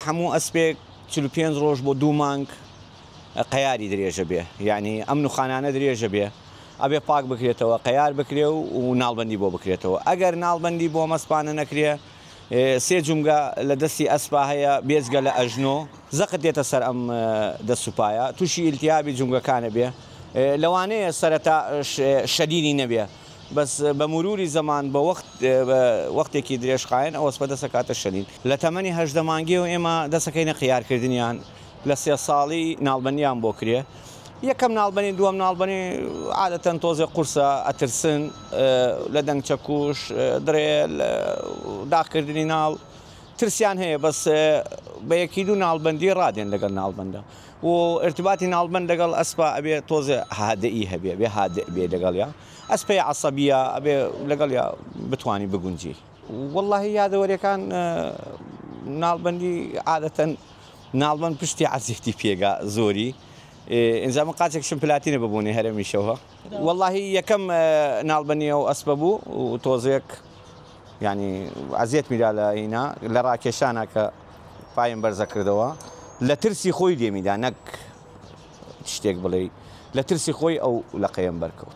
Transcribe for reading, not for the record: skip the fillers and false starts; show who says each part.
Speaker 1: هەموو ئەسپێک 45 ڕۆژ بۆ 2 مانگ قەیاری درێژە بێ، یعنی ئەم نوخانانە درێژە بێ، ئەبێ پاک بکرێتەوە، قەیار بکرێ و ناڵبەندی بۆ بکرێتەوە. ئەگەر ناڵبەندی بۆ مەسپانە نەکرێ، سێ جومگە لە دەستی ئەسپا هەیە بێجگە لە ئەژنۆ، زەقت دێتە سەر ئەم دەست و پایە، تووشی ئیلتیابی جومگەکانە بێ. لەوانەیە سەرەتا شەدیدی نەبێ، بەس بە مروری زەمان بە وەختێکی درێژخایەن ئەو ئەسپە دەسەکاتە شەدید. لە تەمەنی 18 مانگیەوە ئێمە دەسەکەینە قیارکردنیان، لە 3 ساڵی ناڵبەندیان بۆ کرێ. یەکەم ناڵبەنی، دووەم ناڵبەنی عادەتەن تۆزێ قورسە، ئەترسن لە دەنگ چەکوش، درێ، داخکردنی ناڵ، ترسیان هەیە، بەس بە یەکی دوو ناڵبەندی ڕادێن لەگەڵ ناڵبەندە. و ارتباطی ناڵبەند لەگەڵ ئەسپا ئەبێ تۆزێ هادئی هەبێ، بێ هادئ بێ لەگەڵیا. ئەسپەی عەسەبیە ئەبێ لەگەڵیا بتوانی بگونجی. وەڵڵاهی یادەوەریەکان ناڵبەندی عادەتەن ناڵبەند پشتی عەزیەتی پێگا زۆری. ئینجا من قاچێکشم پلاتینە ببوونی هەرەمیشەوە. وەڵڵاهی یەکەم ناڵبەندی ئەو ئەسپە بوو و تۆزێک یعنی عەزیەت میدا لە هینا لە ڕاکێشانە کە پایم بەرزە کردەوە، لە ترسی خۆی دێمیدا نەک شتێک بڵێ، لە ترسی خۆی ئەو لەقەیەم بەرکەوت.